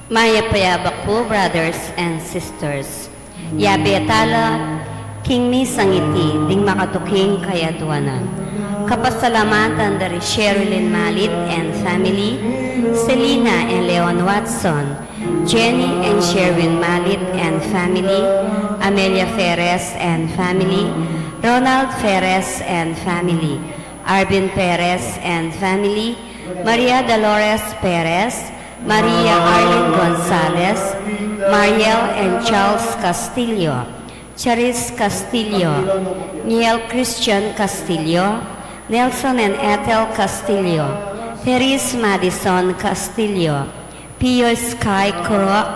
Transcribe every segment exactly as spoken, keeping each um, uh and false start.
Mayap a yabak pu, brothers and sisters. Yabe tala king misang iti ding makatuking kayaduanan. Kapasalamatan da ri Sherilyn Malit and family, Selina and Leon Watson, Jenny and Sherwin Malit and family, Amelia Perez and family, Ronald Perez and family, Arvin Perez and family, Maria Dolores Perez, Maria Arlene Gonzalez, Mariel and Charles Castillo, Charis Castillo, Niel Christian Castillo, Nelson and Ethel Castillo, Therese Madison Castillo, Pio Sky Kurok,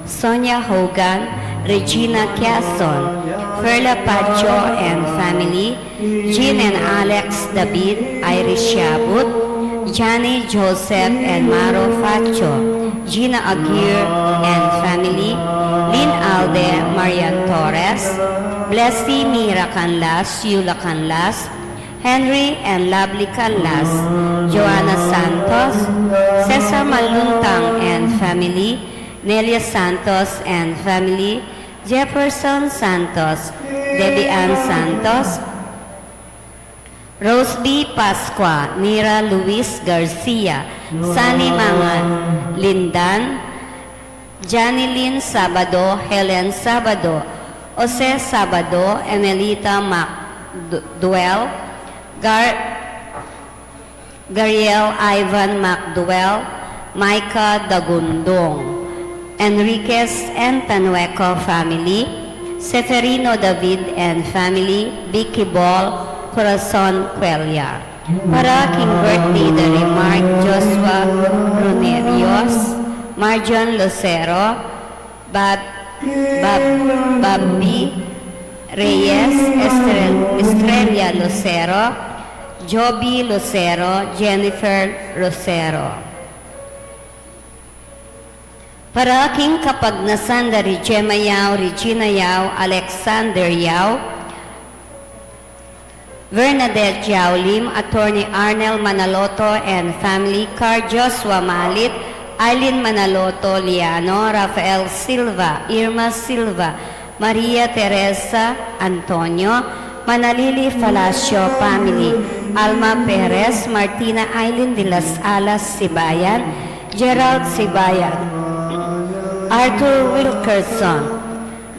Sonia Hogan, Regina Quezon, Perla Pacho and family, Jean and Alex David, Iris Shabut, Johnny Joseph and Maro Facho, Gina Aguirre and family, Lynn Alde, Marian Torres, Blessy Mira Canlas, Yula Canlas, Henry and Lovely Canlas, Joanna Santos, Cesar Maluntang and family, Nelia Santos and family, Jefferson Santos, Debbie Ann Santos, Rose B Pascua, Nira Luis Garcia, Sunny Mangalindan, Janilyn Sabado, Helen Sabado, Jose Sabado, Emelita MacDuel, Gar- Gariel Ivan MacDuel, Micah Dagundong, Enriquez and Tanueco family, Seferino David and family, Vicky Ball, Corazon Cuellar. Para king birthday da ri Mark Joshua Runerios, Marjon Lucero, Bab, Bab, Bambi Reyes, Estrel-, Estrella Lucero, Joby Lucero, Jennifer Lucero. Para king kapagnasan da ri Gemma Yao, Regina Yao, Alexander Yao, Bernadette Yao Lim, Attorney Arnel Manaloto and family, Car Joshua Malit, Eileen Manaloto Liano, Rafael Silva, Irma Silva, Maria Teresa Antonio, Manalili Palacio family, Alma Perez, Martina Eileen de las Alas Sibayan, Gerald Sibayan, Arthur Wilkerson,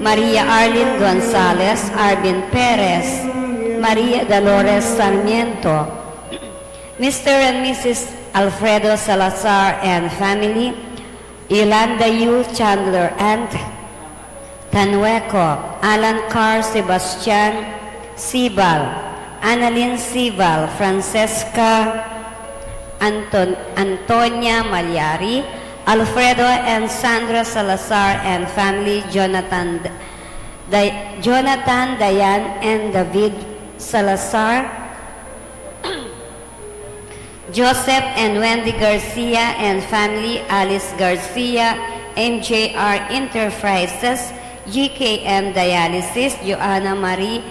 Maria Arlene Gonzalez, Arvin Perez, Maria Dolores Sarmiento, Mister and Missus Alfredo Salazar and family, Yolanda Yu Chandler and Tanueco, Alan Carl Sebastian Sibal, Annalyn Sibal, Francesca Anton-, Antonia Malyari, Alfredo and Sandra Salazar and family, Jonathan D-, Di-, Jonathan, Diane and David Salazar, Joseph and Wendy Garcia and family, Alice Garcia, M J R Enterprises, G K M Dialysis, Joanna Marie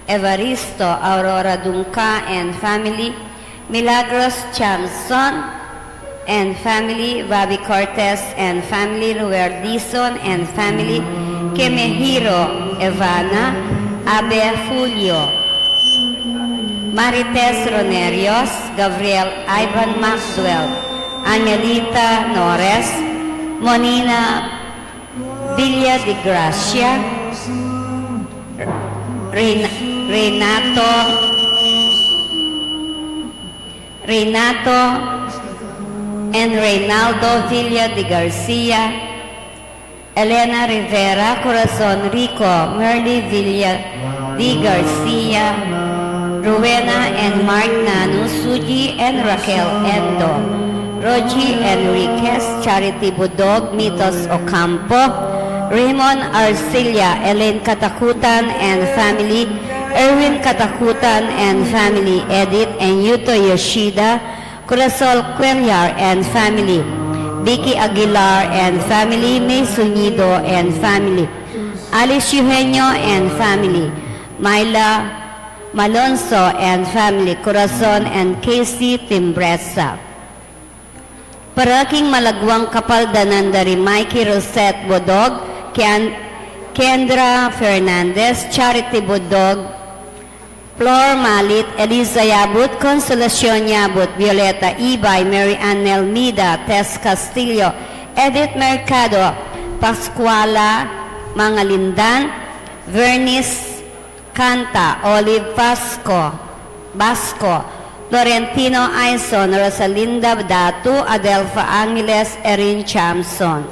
Evaristo, Aurora Dungca and family, Milagros Chamson and family, Bobby Cortez and family, Ruel Dizon and family, Kemehiro Evana, Abe Julio, Marites Ronerios, Gabriel Ivan Maxwell, Angelita Nores, Monina Villa de Gracia, Rein-, Renato, Renato and Reynaldo Villa de Garcia, Elena Rivera, Corazon Rico, Merly Villa de Garcia, Rowena and Mark Nanu, Suji and Raquel Endo, Rogie Enriquez, Charity Budog, Mitos Ocampo, Raymond Arcilla, Elaine Katakutan and family, Erwin Katakutan and family, Edith and Yuto Yoshida, Corazon Cuellar and family, Vicky Aguilar and family, May Sunido and family, Alice Eugenio and family, Myla Malonzo and family, Corazon and Casey Timbresa. Para king malagwang kapaldanan da ri Mikey Rosette Bodog, Ken-, Kendra Fernandez, Charity Bodog, Flor Malit, Eliza Yabut, Consolacion Yabut, Violeta Ibay, Mary Ann Nelmida, Tess Castillo, Edith Mercado, Pascuala Mangalindan, Vernice Canta, Olive Pasco, Basco, Florentino Aison, Rosalinda Datu, Adelfa Angeles, Erin Chamson.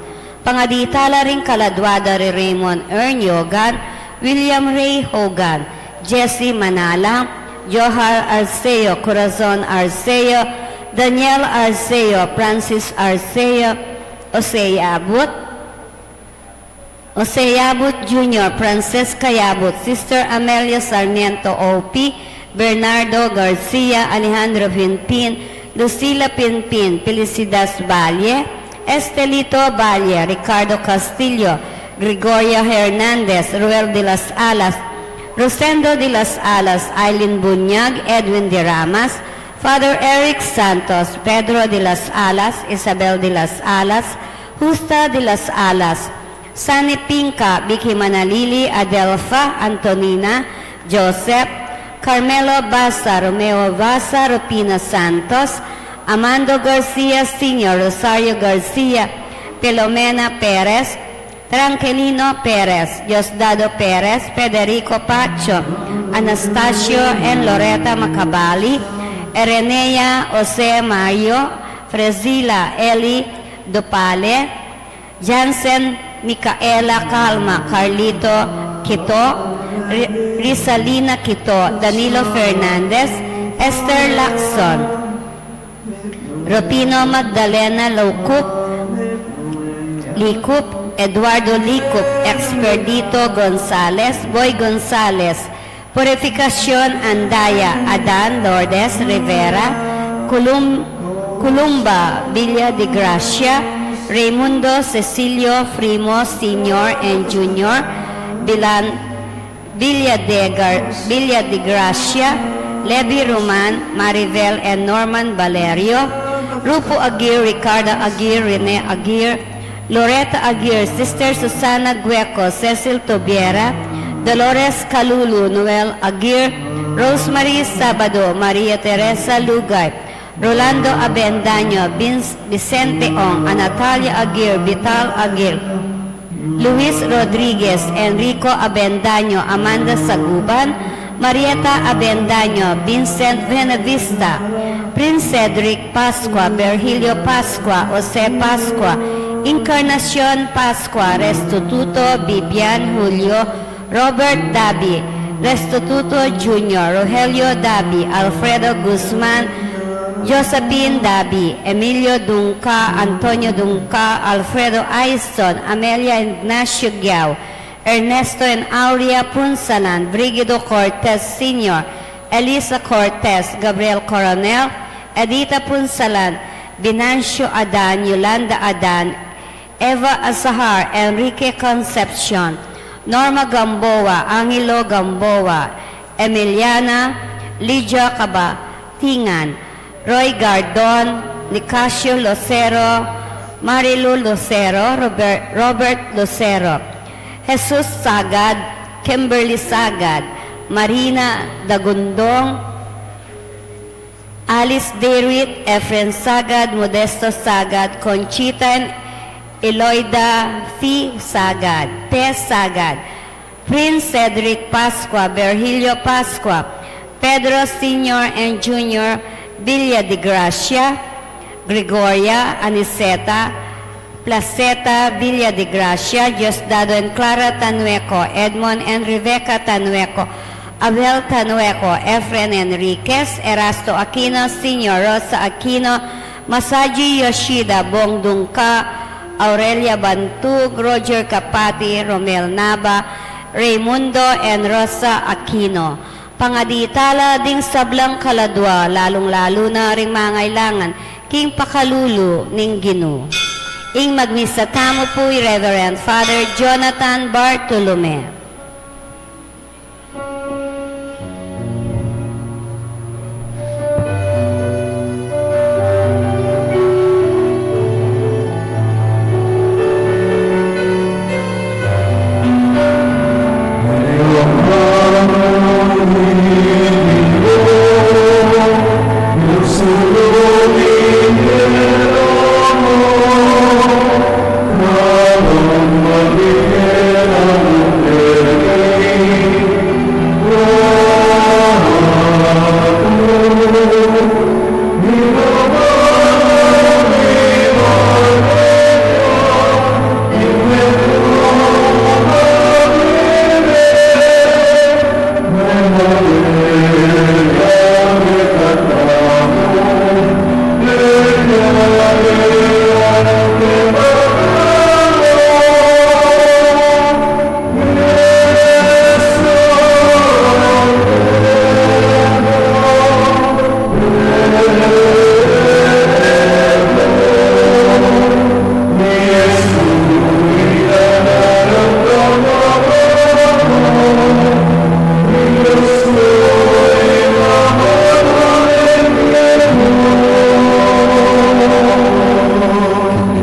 Pangaditala ring kaladwa da ri Raymond Ern Yogan, William Ray Hogan, Jesse Manalang, Johar Arceo, Corazon Arceo, Daniel Arceo, Francis Arceo, Jose Abut, Jose Yabut Junior, Francesca Yabut, Sister Amelia Sarmiento O P, Bernardo Garcia, Alejandro Pinpin, Lucila Pinpin, Felicidas Valle, Estelito Valle, Ricardo Castillo, Gregoria Hernandez, Ruel de las Alas, Rosendo de las Alas, Aileen Bunyag, Edwin de Ramas, Father Eric Santos, Pedro de las Alas, Isabel de las Alas, Justa de las Alas, Sunny Pinca, Vicky Manalili, Adelfa, Antonina, Joseph, Carmelo Baza, Romeo Baza, Rupina Santos, Amando Garcia Senior, Rosario Garcia, Filomena Perez, Tranquilino Perez, Diosdado Perez, Federico Pacho, Anastasio and Loreta Macabali, Erenea, Jose Mario, Frezila, Eli Dupale, Jansen, Micaela, Calma, Carlito Quito, Ri-, Risalina Quito, Danilo Fernandez, Esther Lacson, Rufino Magdalena Licup, Licup, Eduardo Licup, Expedito Gonzales, Boy Gonzales, Purificacion Andaya, Adan Lourdes Rivera, Culum-, Culumba Villa de Gracia, Raimundo Cecilio Frimo Senior and Junior, Vilan-, Villa de Gar-, Villa de Gracia, Levi Roman, Maribel and Norman Valerio, Rupo Aguirre, Ricardo Aguirre, Rene Aguirre, Loretta Aguirre, Sister Susana Gueco, Cecil Tobiera, Dolores Calulu, Noel Aguirre, Rosemary Sabado, Maria Teresa Lugay, Rolando Abendaño, Vince, Vicente Ong, Anatalia Aguirre, Vital Aguirre, Luis Rodriguez, Enrico Abendaño, Amanda Saguban, Marieta Abendaño, Vincent Benavista, Prince Cedric Pascua, Virgilio Pascua, Jose Pascua, Encarnacion Pascua, Restituto, Bibian Julio, Robert Dabi, Restituto Junior, Rogelio Dabi, Alfredo Guzman, Josephine Dabi, Emilio Dunca, Antonio Dunca, Alfredo Aison, Amelia Ignacio Giao, Ernesto and Aurea Punsalan, Brigido Cortez Senior, Elisa Cortez, Gabriel Coronel, Edita Punsalan, Venancio Adan, Yolanda Adan, Eva Azahar, Enrique Concepcion, Norma Gamboa, Angelo Gamboa, Emiliana, Lydia Cabatingan, Roy Gardon, Nicasio Lucero, Marilu Lucero, Robert, Robert Lucero, Jesus Sagad, Kimberly Sagad, Marina Dagundong, Alice Derit, Efren Sagad, Modesto Sagad, Conchita and Eloida Fi Sagad, Pe Sagad, Prince Cedric Pascua, Virgilio Pascua, Pedro Senior and Junior Villa de Gracia, Gregoria, Aniceta, Placeta, Villa de Gracia, Diosdado and Clara Tanueco, Edmond and Rebecca Tanueco, Abel Tanueco, Efren Enriquez, Erasto Aquino Senior, Rosa Aquino, Masaji Yoshida, Bong Dunca, Aurelia Bantug, Roger Capati, Romel Nava, Raimundo and Rosa Aquino. Pangaditala ding sablang kaladua, lalung-lalu na ring mangailangan king pakalulu ning Ginu. Ing magmisa tamu pu i Reverend Father Jonathan Bartolome.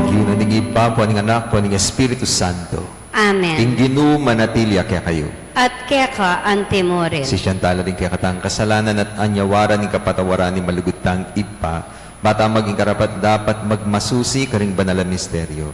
King lagyu na ning Ibpa, ampo ning Anak, ampo ning Espiritu Santo. Amen. Ing Ginu manatili ya kekayu. At keka antimurin. Sisian tala ding kekatang kasalanan at anyawaran ing kapatawaran ning malugud tang Ibpa, ba tang maging karapat-dapat magmasusi karing banal a misteryo.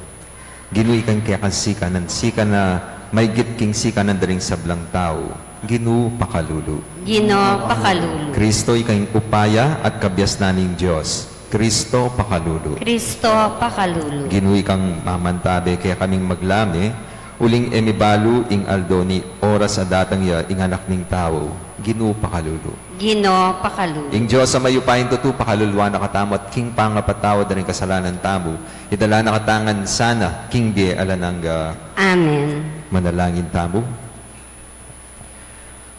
Ginu, ika ing kekang sikanan, sikanan a maigit king sikanan da ring sablang tau. Ginu, pakalulu. Ginu, pakalulu. Kristo, ika ing upaya at kabiasnan ning Dios. Kristo, pakalulu. Kristo, pakalulu. Ginu, ika ing mamantabe kekaming maglame, uling e mi balu ing aldo ni oras a datang ya ing Anak ning Tau. Ginu, pakalulu. Ginu, pakalulu. Ing Dios a mayupayang tutu pakaluluan na katamu at king pangapatawad da ring kasalanan tamu, idala na katamu ngan sana king bie alang angga. Amen. Manalangin tamu.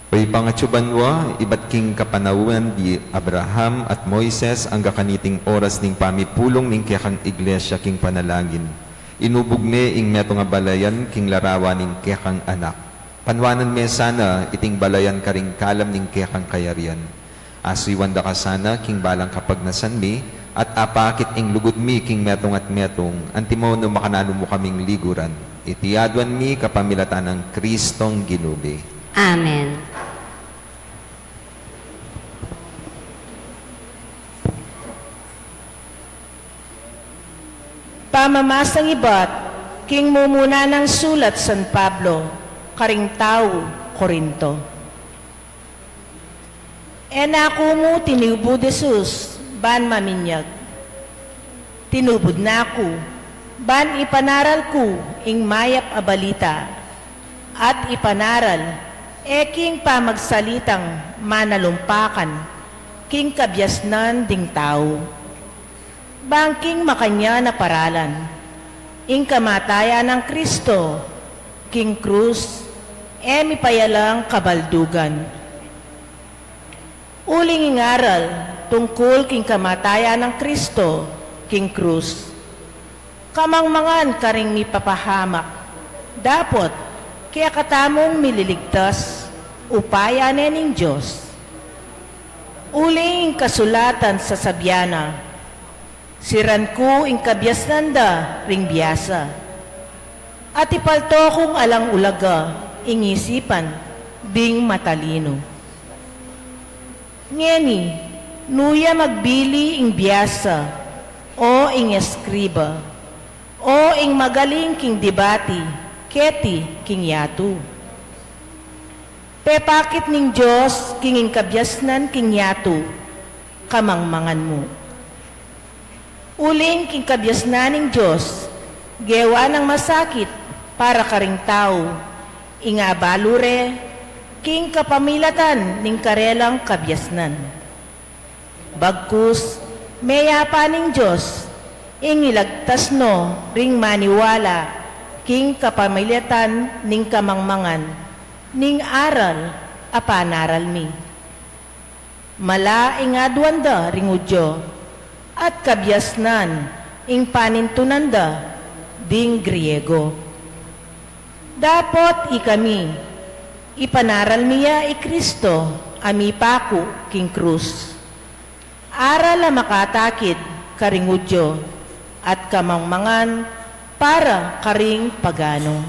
O Ibpa, atsu ka banua, ibat king kapanaunan di Abraham at Moises, angga kaniting oras ning pamipulung ning kekang Iglesia king panalangin. Inubug me ing metung a balayan king larawan ning kekang Anak. Panuanan me sana iting balayan karing kalam ning kekang kayarian. Asuyuan da ka sana king balang kapagnasan mi, at apakit ing lugud mi king metung at metung, antimo nung makananu mu kaming liguran. Iti aduan mi kapamilatan nang Kristong Ginu mi. Amen. Pamamasang ibat king mumuna nang sulat San Pablo karing tau Corinto. E na ku mu tinubud Jesus ban maminyag. Tinubud na ku ban ipanaral ku ing mayap a balita, at ipanaral e king pamagsalitang manalumpakan king kabiasnan ding tau, bang king makanyan a paralan, ing kamatayan nang Kristo king krus e mipayalang kabaldugan. Uling ing aral tungkul king kamatayan nang Kristo king krus, kamangmangan karing mipapahamak, dapot kekatamung mililigtas, upaya ne ning Dios. Uling ing kasulatan sasabian na, "Siran ku ing kabiasnan da ring biasa, at ipalto kung alang ulaga ing isipan ding matalinu." Ngeni, nu ya magbili ing biasa, o ing eskriba, o ing magaling king dibati keti king yatu? Pepakit ning Dios king ing kabiasnan king yatu, kamangmangan mu. Uling king kabiasnan ning Dios, gewa nang masakit para karing tau ing abalu re king kapamilatan ning karelang kabiasnan. Bagkus, meyapa ning Dios ing ilagtas no ring maniwala king kapamilatan ning kamangmangan ning aral a panaral mi. Mala ing aduan da ring Judio, at kabiasnan ing panintunan da ding Griego. Dapot ikami, ipanaral mi ya i Kristo a mipaku king krus. Aral a makatakit karing Judio at kamangmangan para karing pagano.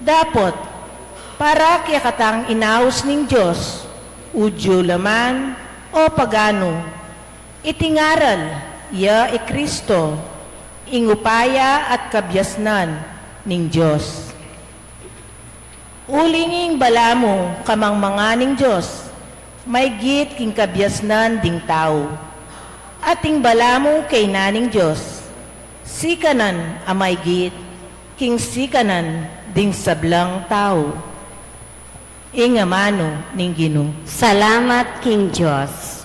Dapot, para kekatang inaus ning Dios, Judio la man o pagano, iti ngaral ya i Kristo, ing upaya at kabiasnan ning Dios. Uling ing balamu kamangmangan ning Dios, maygit king kabiasnan ding tau. At ing balamu kainan ning Dios, sikanan a maygit king sikanan ding sablang tau. Ing amanu ning Ginu. Salamat king Dios.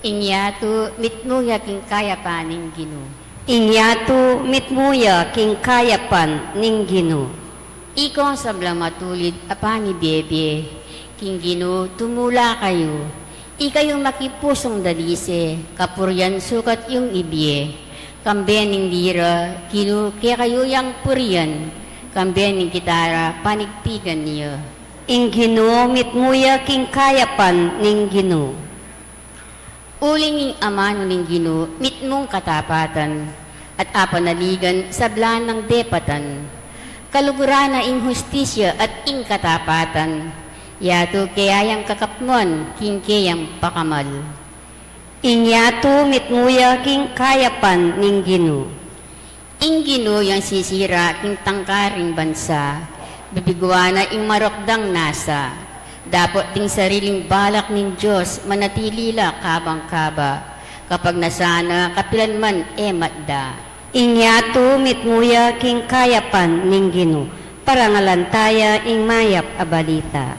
Ing yatu mitmu ya king kayapan ning Ginu. Ing yatu mitmu ya king kayapan ning Ginu. Ikong sablang matulid a pamibiebie, king Ginu tumula kayu. Ikayung makipusung dalise, kapurian sukat yung ibie. Kambe ning lira, Ginu kekayu yang purian. Kambe ning gitara, panigpigan ya. Ing Ginu mitmu ya king kayapan ning Ginu. Uling ing amanu ning Ginu mitmung katapatan, at apanaligan sabla nang depatan. Kaluguran na ing hustisya at ing katapatan, yatu keyang kakapnuan king keyang pakamal. Ing yatu mitmu ya king kayapan ning Ginu. Ing Ginu yang sisira king tangka ring bansa, bibiguan na ing marok dang nasa. Dapot ding sariling balak ning Dios manatili la kabang kaba, kapag nasa na kapilan man e matda. Ing yatu mitmu ya king kayapan ning Ginu. Parangalan taya ing mayap a balita.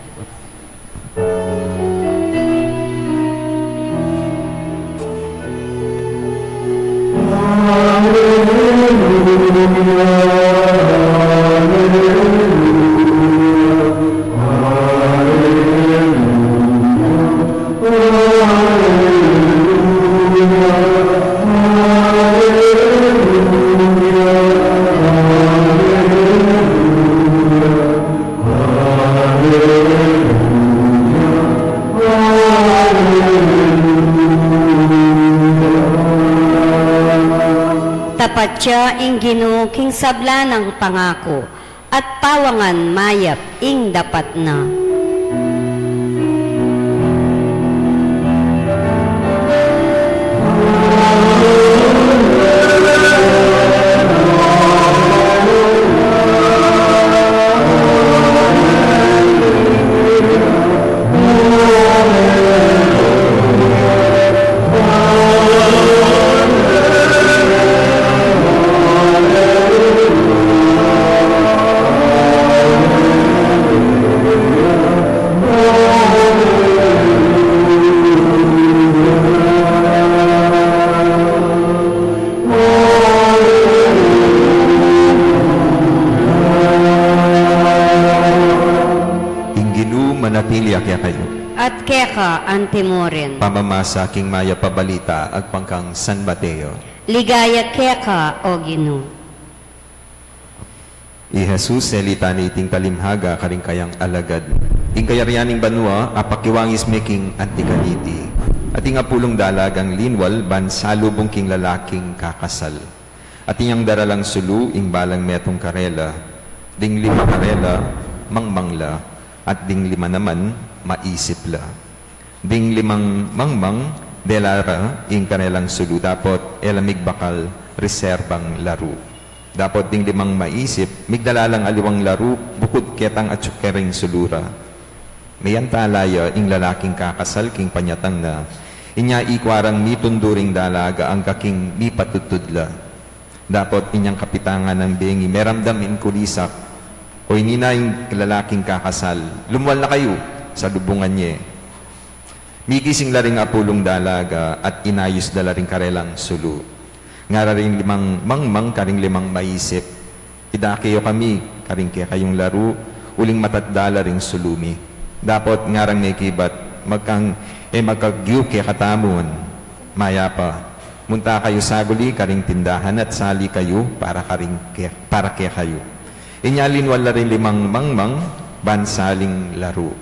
Tapat ya ing Ginu king sabla nang pangaku, at pawangan mayap ing dapat na. Ing Ginu manatili ya kekayu. At keka antimurin. Pamamasa king mayap a balita agpang kang San Mateo. Ligaya keka, O Ginu. I Jesus, selita na iting talimhaga karing kayang alagad. Ing kayarian ning banua apakiwangis me king anti kaniti. At ing apulung dalagang linwal ban salubung king lalaking kakasal. At inyang daralang sulu ing balang metung karela, ding lima karela, mangmang la, at ding lima naman, maisip la. Ding limang mangmang, dela ra ing karelang sulu dapot e la migbakal reserbang laru. Dapot ding limang maisip, migdala lang aliwang laru bukud ketang atsu kering sulu ra. Meyantala ya ing lalaking kakasal king panyatang na, inya ikwa rang mitundu ring dalaga angga king mipatudtud la. Dapot inyang kapitangan nang bengi, meramdam ing kulisak, o ini na ing lalaking kakasal, lumual na kayu, salubungan ye. Migising la ring apulung dalaga at inayus da la ring karelang sulu. Ngara ring limang mangmang karing limang maisip, idake yu kami karing kekayung laru, Uling matatdala ring sulu mi. Dapot ngarang mekibat, magkang, e magkagyu kekatamu, mayap a. Munta kayu saguli karing tindahan at sali kayu para karing ke, para kekayu. Inya linwal la ring limang mangmang, ban saling laru.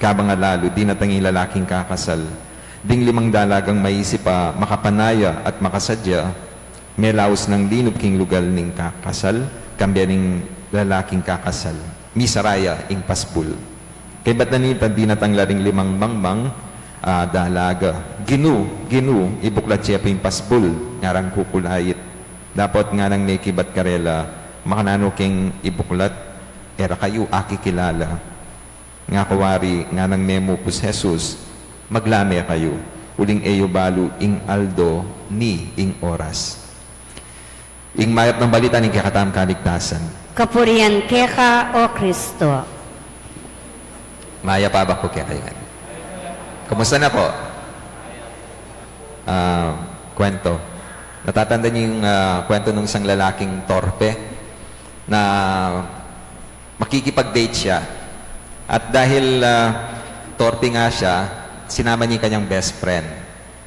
Kabang alalu, dinatang ing lalaking kakasal. Ding limang dalagang maisip a makapanaya at makasadya, melaus nang linub king lugal ning kakasal, kambe ning lalaking kakasal. Misara ya ing pasbul. Kaybat na nita, dinatang la ring limang mangmang, a, dalaga. Ginu, Ginu, ibuklat ye pu ing pasbul, ngarang kukulait. Dapot nganang mekibat karela, makananu keng ibuklat, e ra kayu akikilala. Nga kawari, nganang memupu si Jesus, maglame kayu, uling e yu balu ing aldo ni ing oras. Ing mayap nang balita ning kekatamung kaligtasan. Kapurian keka, O Kristo. Mayap a abak pu kekayu ngan. Kumusta na pu? A, kwento. Natatanda niyu ing, a, kwento nung isang lalaking torpe na makikipag-date siya. At dahil, a, torpe nga siya, sinama niya ing kanyang best friend.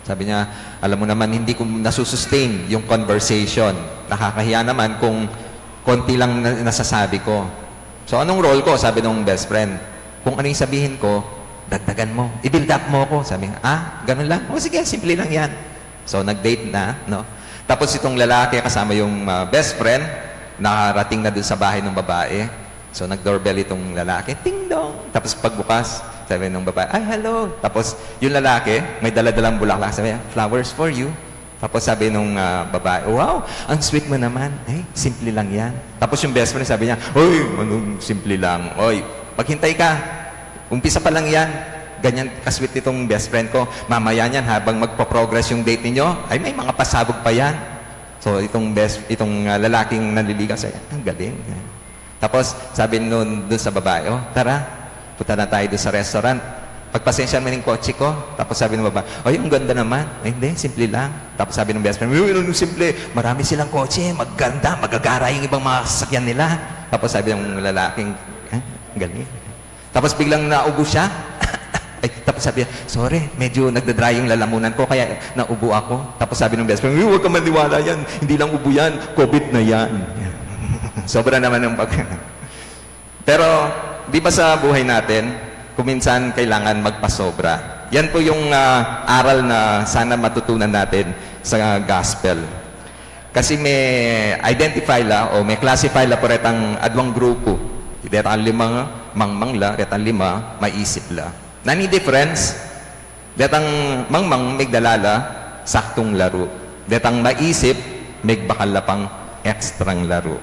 Sabi niya, "Alam mo naman, hindi ko nasusustain yung conversation. Nakakahiya naman kung konti lang na, nasasabi ko." "So, anong role ko?" sabi nung best friend. "Kung ano yung sabihin ko, dagdagan mo. I-build up mo ko." Sabi niya, "Ah, ganun lang? O sige, simple lang yan." So, nag-date na, no? Tapos itong lalaki kasama yung, ah, best friend, nakarating na dun sa bahay ng babae. So, nag-doorbell itong lalaki, "Ting dong!" Tapos pagbukas, sabi ng babae, "Ay, hello!" Tapos yung lalaki, may dala-dalang bulaklak, sabi niya, "Flowers for you." Tapos sabi nung, ah, babae, "Wow, ang sweet mo naman. Ay, simple lang yan." Tapos yung best friend, sabi niya, "Uy, anong simple lang? Uy, maghintay ka. Umpisa pa lang yan." Ganyan ka-sweet nitong best friend ko. Mamaya niyan, habang magpo-progress yung date ninyo, ay, may mga pasabog pa yan. So, itong best, itong, ah, lalaking nanliligaw, sabi, "Ang galing." Tapos, sabi nun dun sa babae, "O, tara, punta na tayo dun sa restaurant. Pagpasensya mo yung kotse ko." Tapos sabi ng babae, "Ay, ang ganda naman." "Ay, hindi, simple lang." Tapos sabi ng best friend, "Uy, anong simple? Marami silang kotse, maganda, magagara yung ibang mga sasakyan nila." Tapos sabi ng lalaking, "Eh, ang galing." Tapos biglang naubo siya. Ay, tapos sabi niya, "Sorry, medyo nagda-dry yung lalamunan ko, kaya naubo ako." Tapos sabi ng best friend, "Uy, huwag ka maniwala yan. Hindi lang ubo yan. Covid na yan." Sobra naman ng pag- Pero, di ba sa buhay natin, kuminsan kailangan magpasobra? Yan po yung, ah, aral na sana matutunan natin sa gospel. Kasi may identify la o may classify la po retang adwang grupo. Detang lima, mangmang la, detang lima, maisip la. Nanu ing difference? Detang mangmang, migdala la saktung laru. Detang maisip, migbakal la pang extrang laru.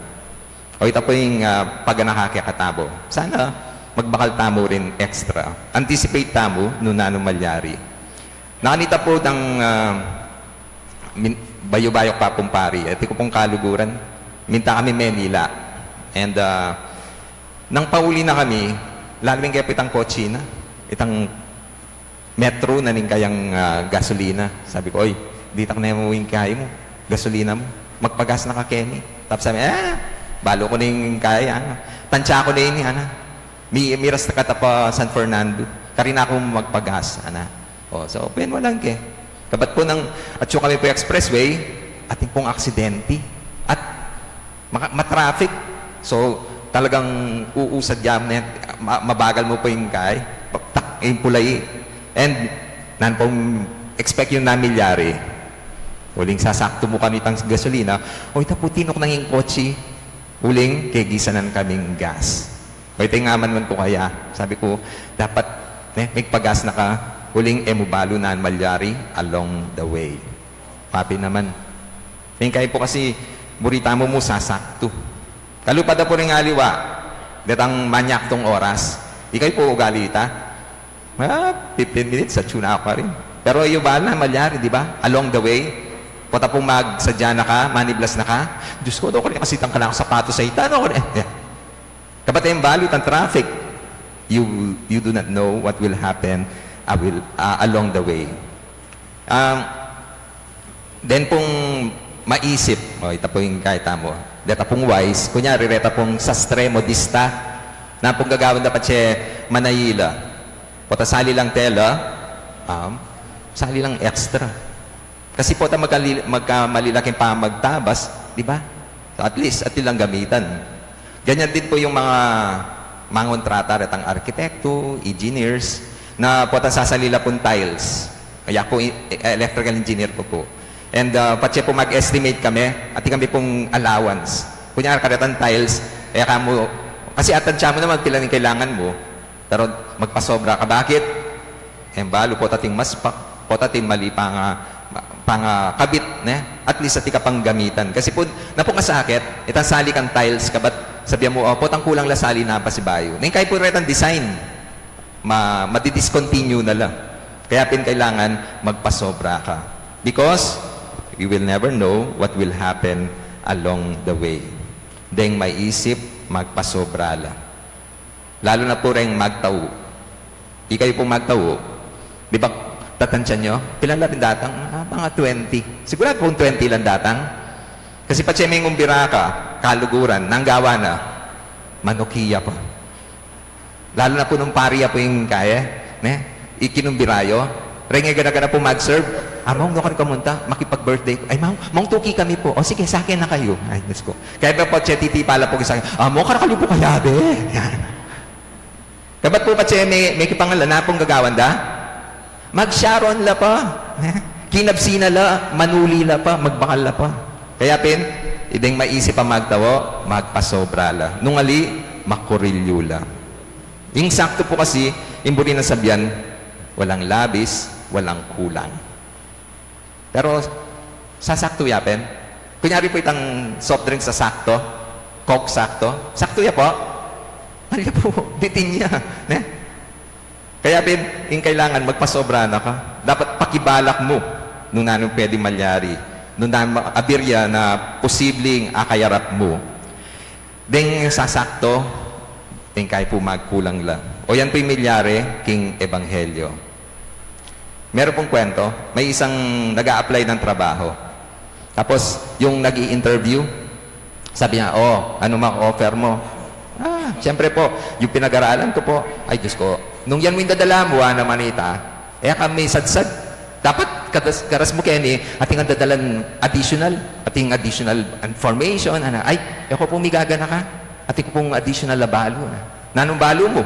O ita po ing, ah, paganaka kekatamu. Sana magbakal tamu rin extra. Anticipate tamu nung nanu malyari. Nakanita po ng, ah, min-, bayu-bayu ku pa pung pari, e, atin ku pung kaluguran, minta kami Manila. And, ah, nang pauli na kami, lalu ing kaya po itang kotse na, itang Metro na ning kayang, ah, gasolina. Sabi ku, "Oy, ditak ne mu ing kaya mu, gasolina mu. Magpagas na ka keni." Tapos sabi, "Ah, balu ku ne ing kaya, ana. Tantsa ku ne ini, ana. Mi-, miras na ka ta pa San Fernando. Karin na ku magpagas, ana." O, so, penwalan ke. Kabat pu nang atyu kami pu expressway, atin pung aksidente. At maka-, ma-traffic. So, talagang uusa jam na yan. Ma-, mabagal mu pa ing kay, tak, ing pulai. And, nanu pung expect yung namilyari? Uling sasaktu mu kami pang gasolina, o ita pu tinuknang ing kotse, uling kegisanan kaming gas. O ita ing amanwan ku kaya, sabi ku, dapat, ne, migpagas na ka, uling e mu balu nanu malyari along the way. Papi naman. Ing kayi pu kasi, buri tamu mu sasaktu. Kalupa da pu ring aliwa, detang manyaktung oras. Ikayu pu ugali ta? Ah, fifteen minutes, atyu na ku karin. Pero e yu balu nanu malyari, di ba? Along the way, pota pung magsadya na ka, maniblas na ka, "Diyos ku, ano ko rin kasi itang kalang sapatos ay ita, ano ko rin?" Eh, eh. Kabat e mu balu itang traffic. You, you do not know what will happen, uh, will, uh, along the way. Um, then pung maisip, o, ita pu ing kaya tamu. Deta pung wise, kunyari, reta pung sastre modista, Napung gagawan da patse Manila. Pota sali lang tela, um, sali lang extra. Kasi pota magkali-, magkamali la king pamagtabas, di ba? So, at least, atin lang gamitan. Ganyan din po yung mga mangontrata, retang arkitekto, engineers, na pota sasali la pung tiles. Kaya po, e-, electrical engineer ko po. And, uh, patse po mag-estimate kami, atin kami pung allowance. Kunyari, karetang tiles, e ka mu, kasi atansya mu naman, pila ning kailangan mu, pero magpasobra ka. Bakit? E, balu, pota atin maspak, pota atin mali panga-, pangakabit, ne? At least, atin kang panggamitan. Kasi po, napung asakit, itang sali kang tiles, kabat, sabian mu, "O, potang kulang la sali na pasibayu." Neng kayi po retang design, ma-, madi-discontinue na la. Kaya pin kailangan magpasobra ka. Because you will never know what will happen along the way. Deng maisip, magpasobra la. Lalo na po reng magtau. Ikayu pung magtau, di ba, tatansyan yu? Pilan la ring datang? Ah, mga twenty. Sigurado pung twenty lang datang. Kasi patse meng umbira ka, kaluguran, nanu ing gawa na? Manukiya pa. Lalo na po nung pari ya po ing kaye, ne? Ikinumbira yu. Reng e gana-gana po mag-serve. "Ah, Mang, nukarin kamu munta? Makipag-birthday ko." "Ay, Mang, Mang, tuki kami po." "O, sige, sake na kayu." Ay, Diyos ko. Kaya po, patse titipa la pung isa, "Ah, Mang, karakal yu po kaya, be?" Yan. Kabat po patse me-, mekipangalan, napung gagawan da? Mag-Sharon la pa. Kinabsi na la, manuli la pa, magbakal la pa. Kaya pin, ideng maisip a magtau, magpasobra la. Nung ali, makurilyu la. Ing saktu po kasi, ing buri nang sabian, walang labis, walang kulang. Pero sasaktu ya pin. Kunyari po itang soft drinks a saktu, Coke saktu, saktu ya po. Mahal ya po, bitin ya, ne? Kaya pin, ing kailangan, magpasobra na ka. Dapat pakibalak mu nung nanung pwedeng malyari, nung nanung abirya na posibleng akayarap mu. Deng sasaktu, deng kayi po magkulang la. O yan po ing milyari king ebanghelyo. Meron pong kwento, may isang nag-a-apply ng trabaho. Tapos, yung nag-i-interview, sabi niya, "O, ano ma-offer mo?" "Ah, siyempre po, yung pinag-aralan ko po." "Ay, Diyos ko, nung yan mo yung dadala mo, ah, naman ita, e kami sadsad. Dapat karas, karas mu keni, atin kang dadalan additional, atin additional information, ano." "Ay, e ko po migaganaka. Atin ku pong additional a balu na." "Nanung balu mu?"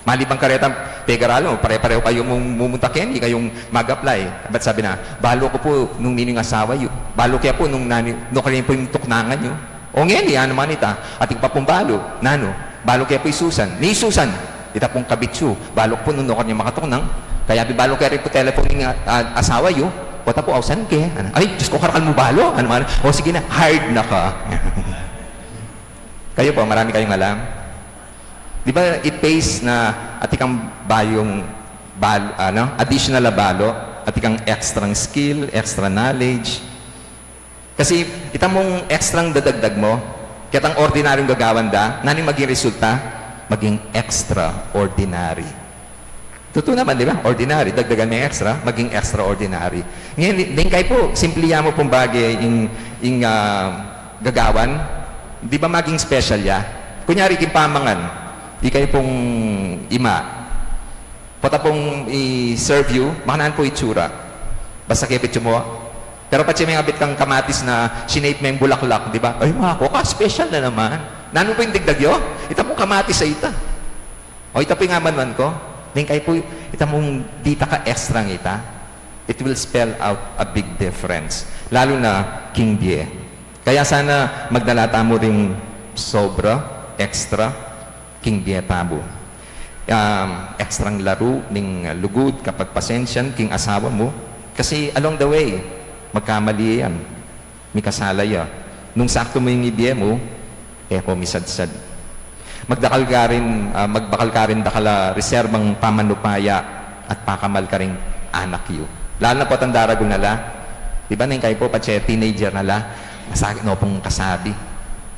Maliban kareta, pegaralan mu, pare-pareho kayu mung mumunta keni, kayung mag-apply. Ba't sabi na, "Balu ku po nung ninu ing asawa yu. Balu ke ya po nung nanu, nukarin pu ing tuknangan yu." "O ngeni, ano naman ita?" "Atin ku pa pung balu." "Nanu?" "Balu ke ya po i Susan." "Ni Susan?" "Ita pung kabit yu." "Balu ku po nung nukarin yang makatuknang." "Kaya bi balu ke ya rin pu teleponan ing, ah, asawa yu." "Pota pu, ausan ke." Ano? "Ay, Diyos ko, karakal mu balu." Ano naman? "O sige na, hired na ka." Kayu po, marami kayung alam? Di ba, it pays na atin kang bayung bal-, ano, additional a balu, atin kang extrang skill, extra knowledge. Kasi ita mung extrang dadagdag mu ketang ordinaryung gagawan da, nanu ing maging resulta? Maging extraordinary. Tutu naman, di ba? Ordinary, dagdagan me extra, maging extraordinary. Ngayon, di-, deng kayi po, simple ya mu pung bage ing, ing, ah, gagawan, di ba, maging special ya? Kunyari, king pamangan, ikayu pung ima, pota pung i-serve yu, makananu pu itsura? Basta kebit yu mu. Pero patse meng abit kang kamatis na sinape meng bulaklak, di ba? "Ay, maku, ka-special na naman." Nanu pu ing dagdag yu? Ita mung kamatis a ita. O, ita pu ing amanuan ku. Deng kayi pu, ita mung ditak a extrang ita, it will spell out a big difference. Lalu na king bie. Kaya sana magdala tamu ring sobra, extra, king bie tamu. Um, extrang laru ning lugud, kapagpasensyan king asawa mu. Kasi along the way, magkamali yan. Mikasala ya. Nung saktu mu ing ibie mu, e ko misadsad. Magdakal ka rin, ah, magbakal ka rin dakal a reserbang pamanupaya at pakamal karing anak yu. Lalo na potang daragul na la. Di ba, neng kayi pu, patse teenager na la, masakit no pung kasabi.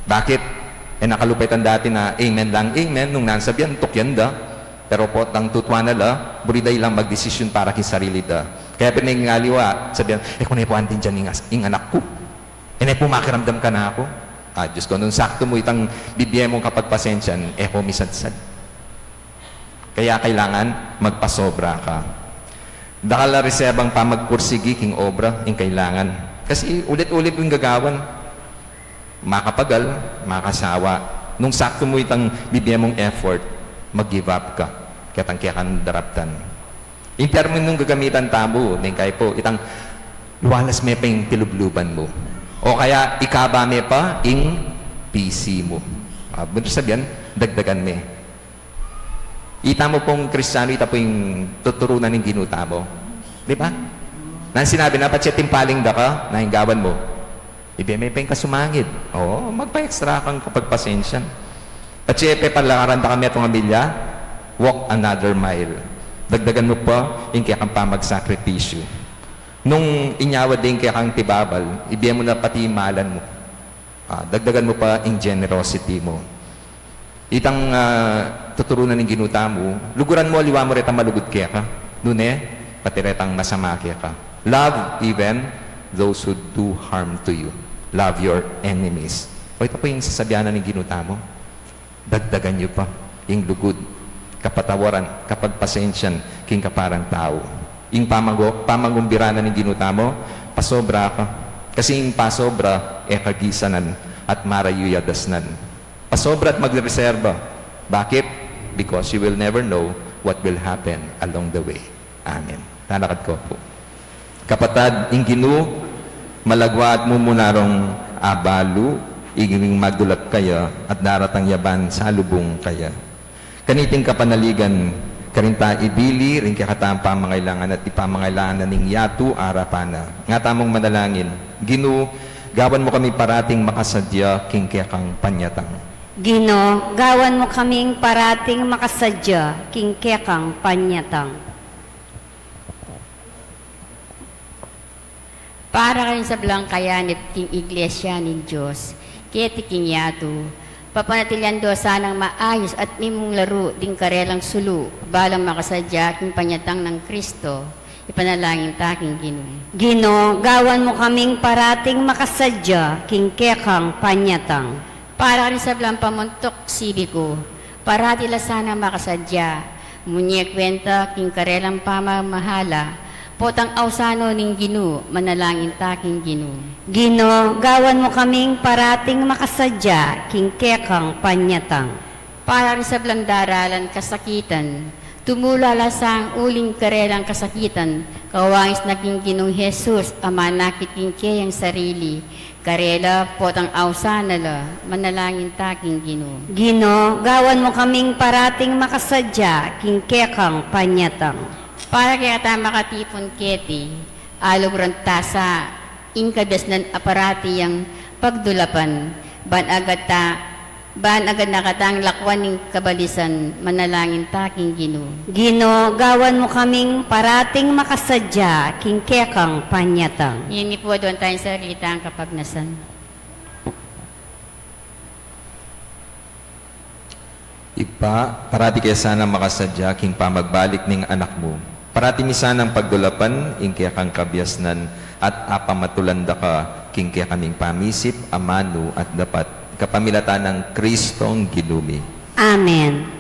Bakit? E na kalupa itang dati na amen lang, amen, nung nanu ing sabian, tukyan da. Pero potang tutuan na la, buri da ilang magdesisyun para king sarili da. Kaya pin ing aliwa, sabian, "E ku ne pu antindian ing as-, ing anak ku. E ne pu makiramdam kanaku." Ah, Diyos ko, nung sakto mu itang bibie mung kapagpasensyan, e ko misadsad. Kaya kailangan magpasobra ka. Dakal a reserbang pamagpursigi king obra ing kailangan. Kasi ulit-ulit yung gagawan. Makapagal, makasawa. Nung sakto mu itang bibie mung effort, mag-give up ka. Ketang kekang daraptan. Ing terminung gagamitan tamu, neng kay po, itang luwalas me pa ing tilubluban mu. O kaya, ikaba me pa ing P C mu. Ah, bener sabian, dagdagan me. Ita mu pung Kristiyanu, ita pu ing tuturunan ning Ginu tamu. Di ba? Nang sinabi na, patse timpaling da ka, nanu ing gawan mu? Ibie me pa ing kasumangid. Oo, magpa-extra kang kapagpasensyan. Patse pepalakaran da ka metung a milya, walk another mile. Dagdagan mu pa ing kekang pamagsakripisyu. Nung inyawad da ing kekang tibabal, ibie mu na pati ing malan mu. Ah, dagdagan mu pa ing generosity mu. Itang, ah, tuturunan ning Ginu tamu, luguran mu aliwa mu retang malugud keka, nune, pati retang masama keka. Love even those who do harm to you. Love your enemies. O, ita pu ing sasabian ning Ginu tamu. Dagdagan yu pa ing lugud, kapatawaran, kapagpasensyan king kaparang tau. Ing pamago-, pamangumbira na ning Ginu tamu, pasobra ka. Kasi ing pasobra, e kagisanan at marayu ya dasnan. Pasobra at magreserba. Bakit? Because you will never know what will happen along the way. Amen. Talakad ko pu. Kapatad, ing Ginu, malagwa at mumuna rong abalu, ing magdulap kaya, at daratang ya ban salubung kaya. Kaniting kapanaligan, karin ta ibili ring kekatang pamangailangan at ipamangailangan na ning yatu arapan na. Nga tamung manalangin, Ginu, gawan mu kami parating makasadya king kekang panyatang. Ginu, gawan mu kaming parating makasadya king kekang panyatang. Para karing sablang kayanib king Iglesia ning Dios, keti king yatu, papanatilian do sanang maayus at mimung laru ding karelang sulu, balang makasadya king panyatang nang Kristo, ipanalangin ta king Ginu. Ginu, gawan mu kaming parating makasadya king kekang panyatang. Para karing sablang pamuntuk sibiku, parati la sanang makasadya, munye kwenta king karelang pamamahala, potang ausan no ning Ginu, manalangin ta king Ginu. Ginu, gawan mu kaming parating makasadya king kekang panyatang. Para ring sablang daralan kasakitan, tumula la sang uling karelang kasakitan, kawangis na king Ginung Jesus, a manakit king keyang sarili, karela potang ausan na la, manalangin ta king Ginu. Ginu, gawan mu kaming parating makasadya king kekang panyatang. Para kekatang makatipun keti, aluguran ta sa ing kabiasnan a parati yang pagdulapan, ban agad ta, ban agad na katang lakwan ning kabalisan, manalangin ta king Ginu. Ginu, gawan mu kaming parating makasadya king kekang panyatang. Ngeni pu, aduan taya ing sarili tang kapagnasan. Ibpa, parati ke sanang makasadya king pamagbalik ning Anak mu. Parati mi sanang pagdulapan ing kekang kabiasnan at apamatulan da ka king kekaming pamisip, amanu at dapat, kapamilatan nang Kristong Ginu mi. Amen.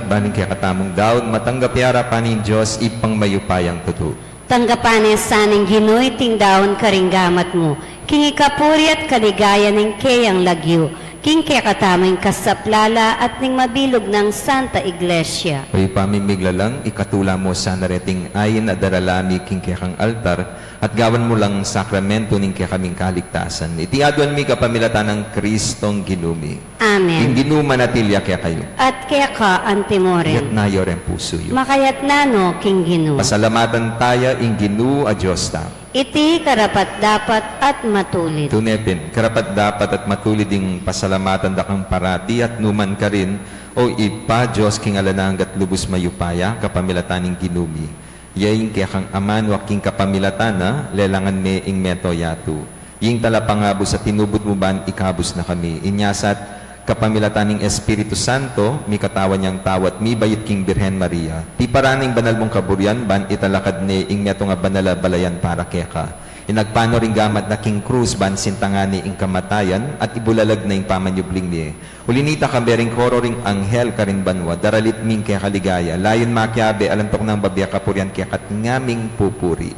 Ban ing kekatamung daun, matanggap ya arapan ning Dios, Ibpang mayupayang tutu. Tanggapan na sa ning Ginu iting daun karing gamat mu, king ikapuri at kaligayan ning keyang lagyu, king kekatamung kasaplalan at ning mabilug nang Santa Iglesia. O Ibpa ming miglalang, ikatula mu sana reting ain a darala mi king kekang altar, at gawan mu lang sakramentu ning kekaming kaligtasan. Iti aduan mi kapamilatan nang Kristong Ginu mi. Amen. Ing Ginu manatili ya kekayu. At keka antimurin. Iyatas yu reng pusu yu. Makayatas no king Ginu. Pasalamatan taya ing Ginu a Dios ta. Iti karapat-dapat at matulid. Tune pin, karapat-dapat at matulid ing pasalamatan da kang parati at nukarin man, O Ibpa, Dios king alang angga at lubus mayupaya, kapamilatan ning Ginu mi. Ya ing kekang amanwa king kapamilatan na, lelangan me ing mabilug a yatu. Ing talapangabus a tinubud mu ban ikabus na kami. Inya sa at kapamilatan ning Espiritu Santo, mikatawan yang tau at mibayut king Birhen Maria. Tiparan ing banal mung kaburian, ban italakad ne ing metung a banal a balayan para keka. Ing agpanu ring gamat na king krus, ban sintangan ne ing kamatayan, at ibulalag na ing pamanyubling mie. Uli na nita, kambe ring koro ring anghel karin banua, daralit mi ing keka ligaya, layun makiabe, alang tuknang babie kapurian keka at ngaming pupuri.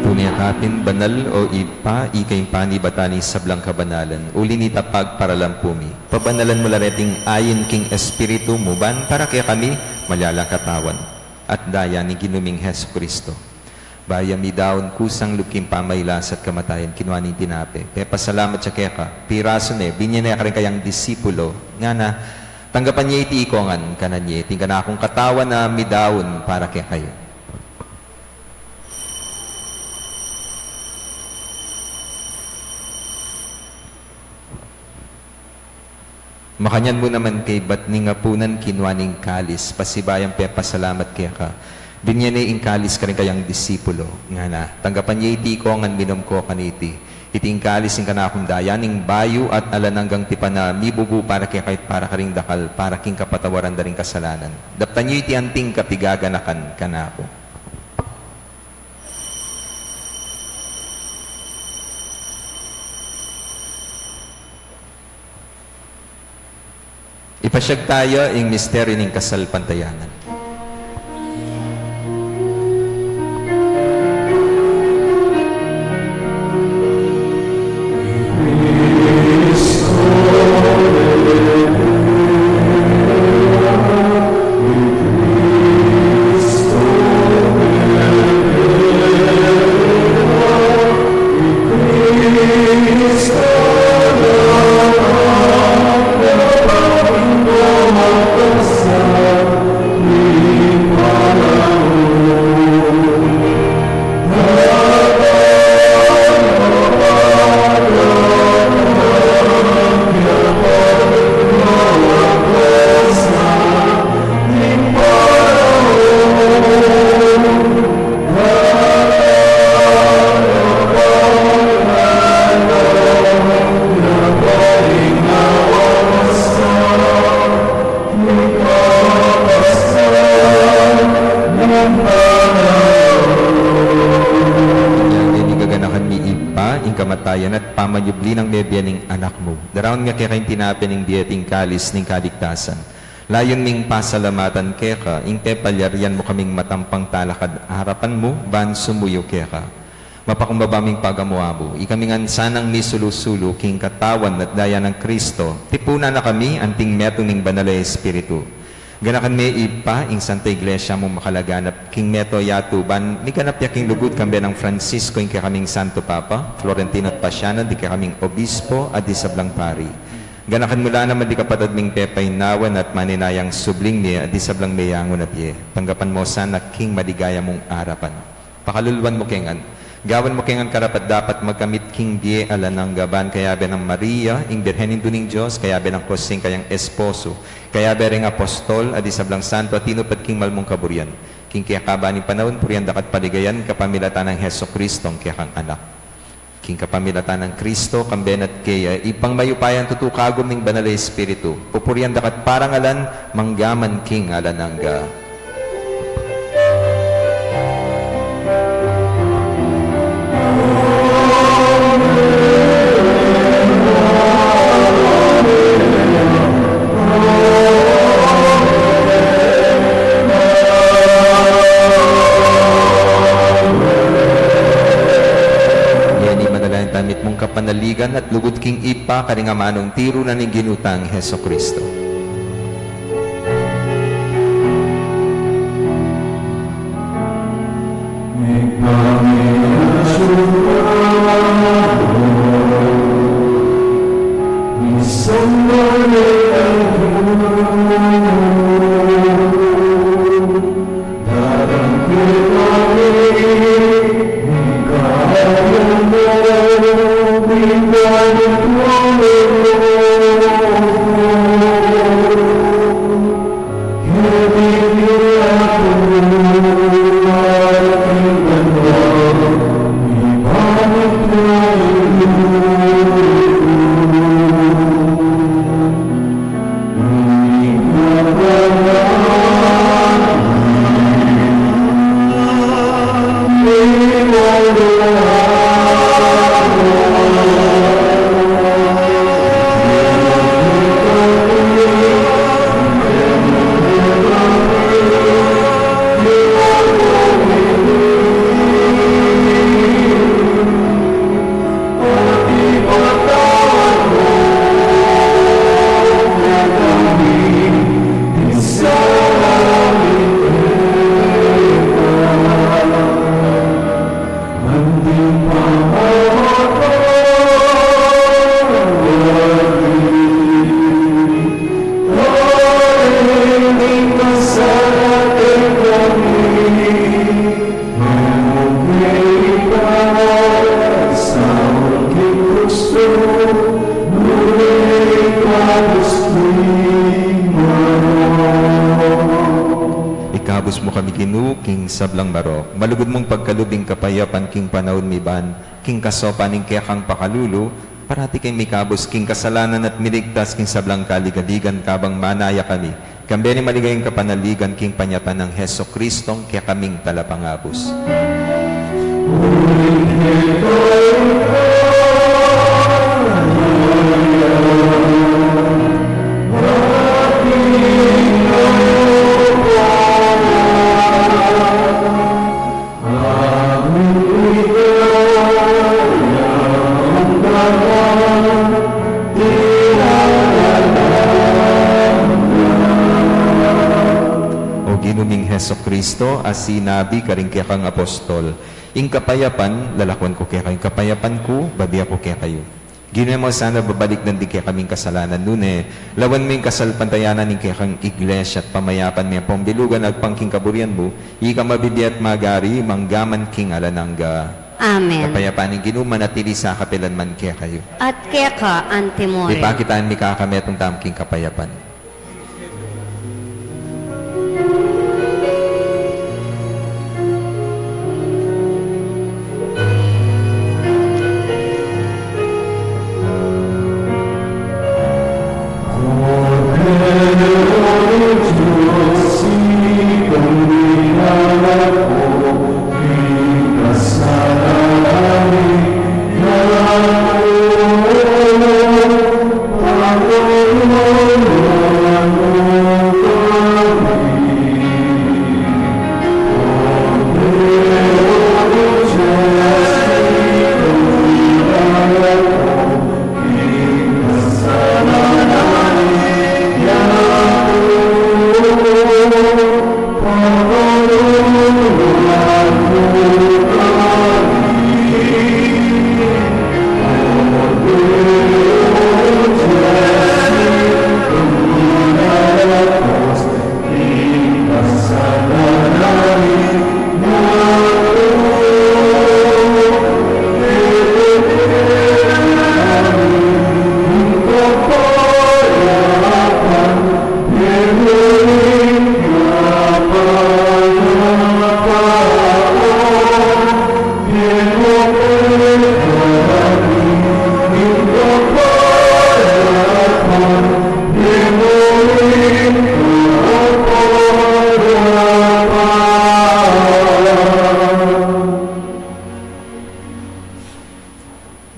Tune a kapin banal, O Ibpa, ika ing panibatan ning sablang kabanalan. Uli na nita, pagparalan pu mi, pabanalan mu la reting ain king Espiritu mu, ban para kekami maging katawan at daya ning Ginu ming Jesucristo. Bayu ya midaun kusang lub king pamailas at kamatayan, kinua ne ing tinape, pepasalamat ya keka, pirasu ne, binie ne karing kayang disipulo, ngana: Tanggapan ye iti ikongan, kanan ye, iti ing kanakung katawan a midaun para kekayu. Makanyan mu naman kaybat ning apunan, kinua ne ing kalis, pasibayu yang pepasalamat keka, binie ne ing kalis karing kayang disipulo, ngana: Tanggapan ye iti ikongan, minum ko kaniti. Iti ing kalis ning kanakung daya ning bayu at alang anggang tipan a mibubu para kekayu at para karing dakal, para king kapatawaran da ring kasalanan. Daptan yu iti anting kapigaganakan kanaku. Ipasiag taya ing misteryu ning kasalpantayanan. Tayan at pamanyubli nang mebie ning Anak mu. Daraun mi keka ing tinape ning bie at ing kalis ning kaligtasan. Layun ming pasalamatan keka ing pepalyarian mu kaming matampang talakad arapan mu ban sumuyu keka. Mapakumbaba ming pagamu-amu, ikami ngan sanang misulu-sulu king katawan at daya nang Kristo, tipunan na kami anting metung ning Banal a Espiritu. Ganakan me, Ibpa, ing Santa Iglesia mung makalaganap king mabilug a yatu ban miganap ya king lugud, kambe nang Francisco ing kekaming Santo Papa, Florentino at Pasiano ding kekaming Obispo at ding sablang pari. Ganakan mu la naman ding kapatad ming pepainawan at maninayang subling mie at ding sablang meyangu na bie. Tanggapan mu sana king maligaya mung arapan. Pakaluluan mu ke ngan. Gawan mu ke ngan karapat-dapat magkamit king bie alang angga ban kayabe nang Maria, ing Birhen Indu ning Dios, kayabe nang Jose, ing kayang esposo, kayabe ring apostol, at ding sablang santo a tinupad king mal mung kaburian. King kekaban ning panaun, purian da ka at paligayan kapamilatan nang Jesucristo, ing kekang Anak. King kapamilatan nang Kristo, kambe na at keya, Ibpang mayupayang tutu, kagum ning Banal a Espiritu, pupurian da ka at parangalan, mangga man king alang angga. Ngeni manalangin tamu mitmung kapanaligan at lugud king Ibpa karing amanung tiru na ning Ginu tang Jesucristo. Ikabus mu kami, Ginu, king sablang marok. Malugud mung pagkalub ing kapayapan king panaun mi ban king kasaupan ning kekang pakalulu, parati keng mikabus king kasalanan at miligtas king sablang kaligaligan kabang manaya kami kambe ning maligayang kapanaligan king panyatang nang Jesucristong kekaming Talapangabus. O Ginu ming Jesucristo, a sinabi karing kekang apostol, "Ing kapayapan lalakwan ku kekayu, ing kapayapan ku babie ku kekayu." Ginu, e mu sana babalikdan ding kekaming kasalanan, nune lawan mu ing kasalpantayanan ning kekang Iglesia at pamayapan me ampong bilugan agpang king kaburian mu, ikang mabibie at magari mangga man king alang angga. Amen. Kapayapan ning Ginu manatili sa kapilan man kekayu. At keka anti murin. Ipakitan mi kekayu ing kapayapan.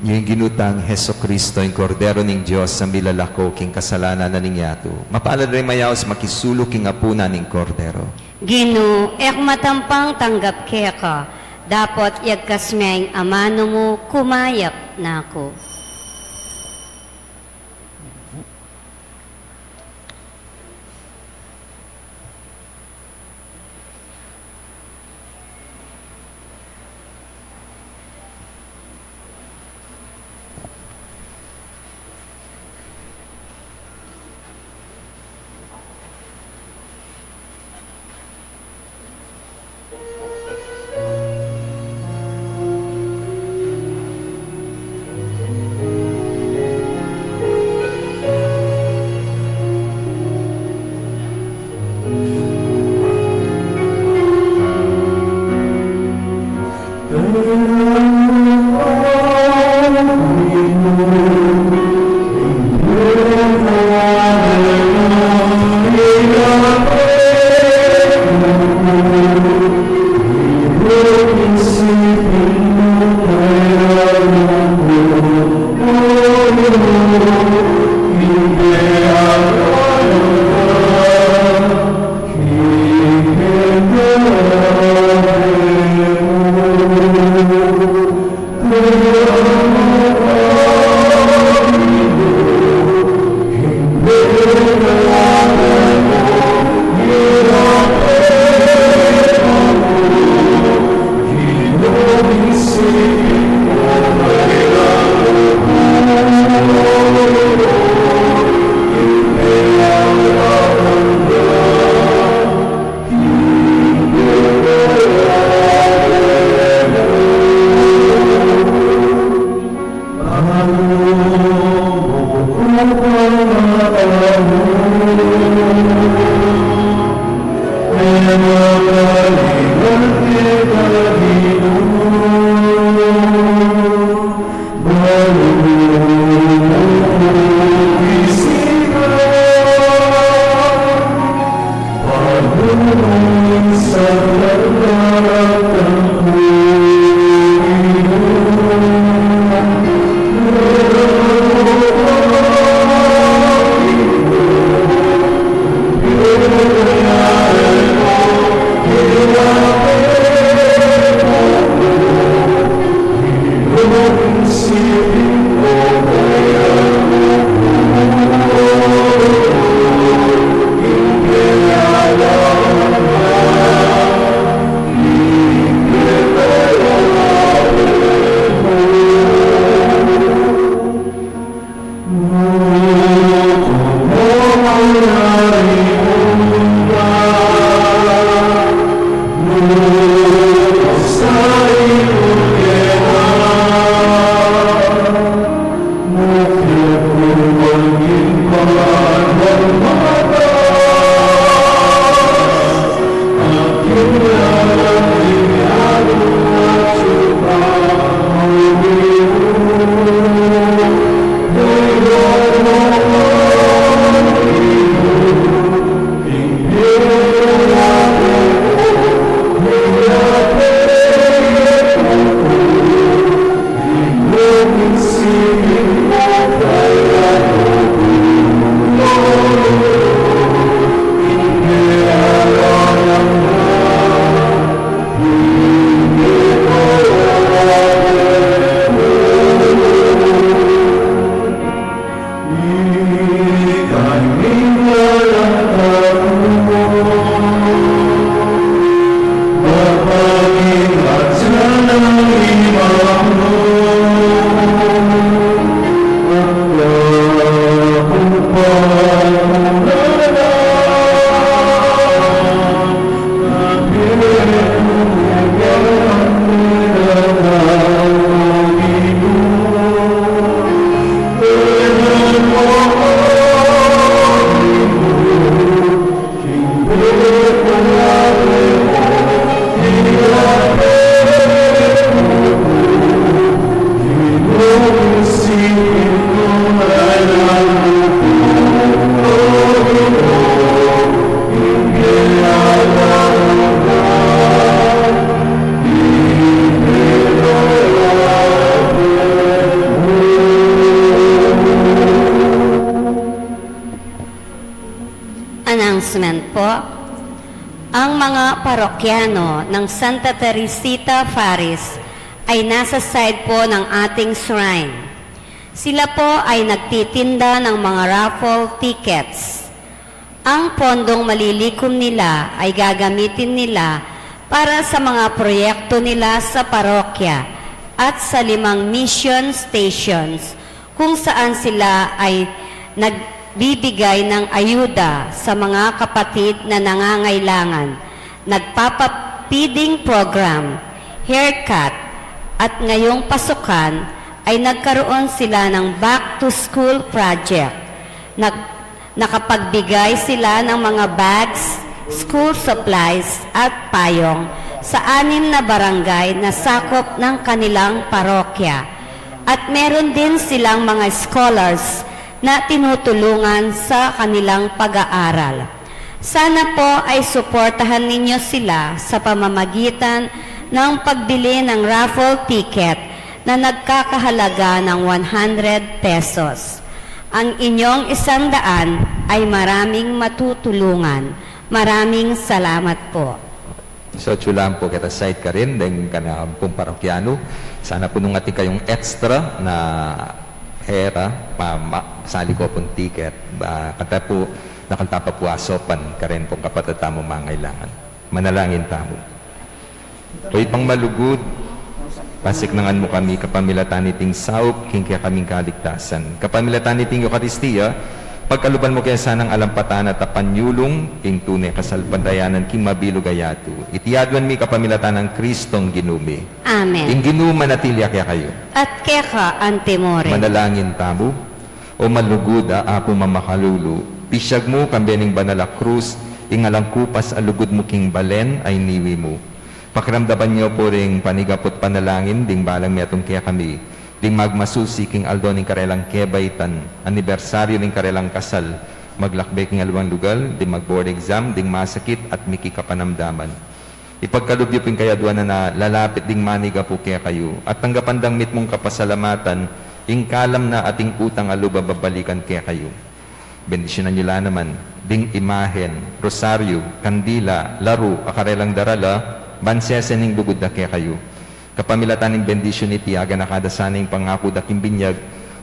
Ing Ginu tang Jesucristo, ing Kordero ning Dios, a milalako king kasalanan na ning yatu. Mapalad ring mayaus makisalu king apunan ning Kordero. Ginu, e ku matampang tanggap keka, dapot yagkas me ing amanu mu, kumayap na ku. Ang mga parokyano ng Santa Teresita Faris ay nasa side po ng ating shrine. Sila po ay nagtitinda ng mga raffle tickets. Ang pondong malilikom nila ay gagamitin nila para sa mga proyekto nila sa parokya at sa limang mission stations kung saan sila ay nagbibigay ng ayuda sa mga kapatid na nangangailangan, nagpapa-feeding program, haircut, at ngayong pasukan ay nagkaroon sila ng back to school project. Nag-, nakapagbigay sila ng mga bags, school supplies, at payong sa anim na barangay na sakop ng kanilang parokya. At meron din silang mga scholars na tinutulungan sa kanilang pag-aaral. Sana po ay suportahan ninyo sila sa pamamagitan ng pagbili ng raffle ticket na nagkakahalaga ng one hundred pesos. Ang inyong isang daan ay maraming matutulungan. Maraming salamat po. So, atyu lang po keta side karin deng kanampung parokyanu. Sana po nung atin kayung extra na pera, ma-, ma-, sali ko pung ticket. Ba, keta po, nakalta pa po asopan karin pung kapatad tamung mangailangan. Manalangin tamu. O Ibpang malugud, pasiknangan mu kami kapamilatan niting saup king kekaming kaligtasan. Kapamilatan niting Eukaristia, pagkaluban mu ke sanang alampatan at apanyulung ing tune kasalpantayanan king mabilug a yatu. Iti aduan mi kapamilatan nang Kristong Ginu mi. Amen. Ing Ginu manatili ya kekayu. At keka antimurin. Manalangin tamu. O malugud a Apu mamakalulu, pisyag mu kambe ning banal a krus ing alang kupas a lugud mu king balen a iniwi mu. Pakiramdaman yu pu ring panigapu't panalangin ding balang metung kekami, ding magmasusi king aldo ning karelang kebaitan, anibersaryu ning karelang kasal, maglakbe king aliwang lugal, ding mag-board exam, ding masakit at miki kapanamdaman. Ipagkalub yu pu ing kayaduanan a lalapit ding manigapu kekayu, at tanggapan dang mitmung kapasalamatan ing kalam na ating utang a lub a babalikan kekayu. Bendisyunan yu la naman ding imahen, rosaryu, kandila, laru a karelang darala, ban sese ning lugud da kekayu. Kapamilatan ning bendisyun iti, aganaka da sana ing pangaku da king binyag,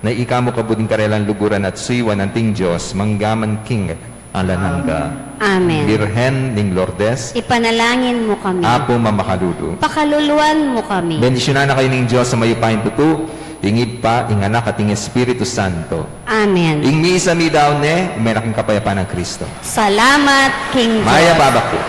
na ika mu kabud ing karelang luguran at suyuan anting Dios, mangga man king alang angga. Amen. Birhen ning Lourdes, ipanalangin mu kami. Apu mamakalulu, pakaluluan mu kami. Bendisyunan na kayu ning Dios a mayupayang tutu, ing Ibpa, ing Anak, at ing Espiritu Santo. Amen. Ing misa midaun ne, ume na king kapayapan nang Kristo. Salamat king Dios. Mayap a abak pu.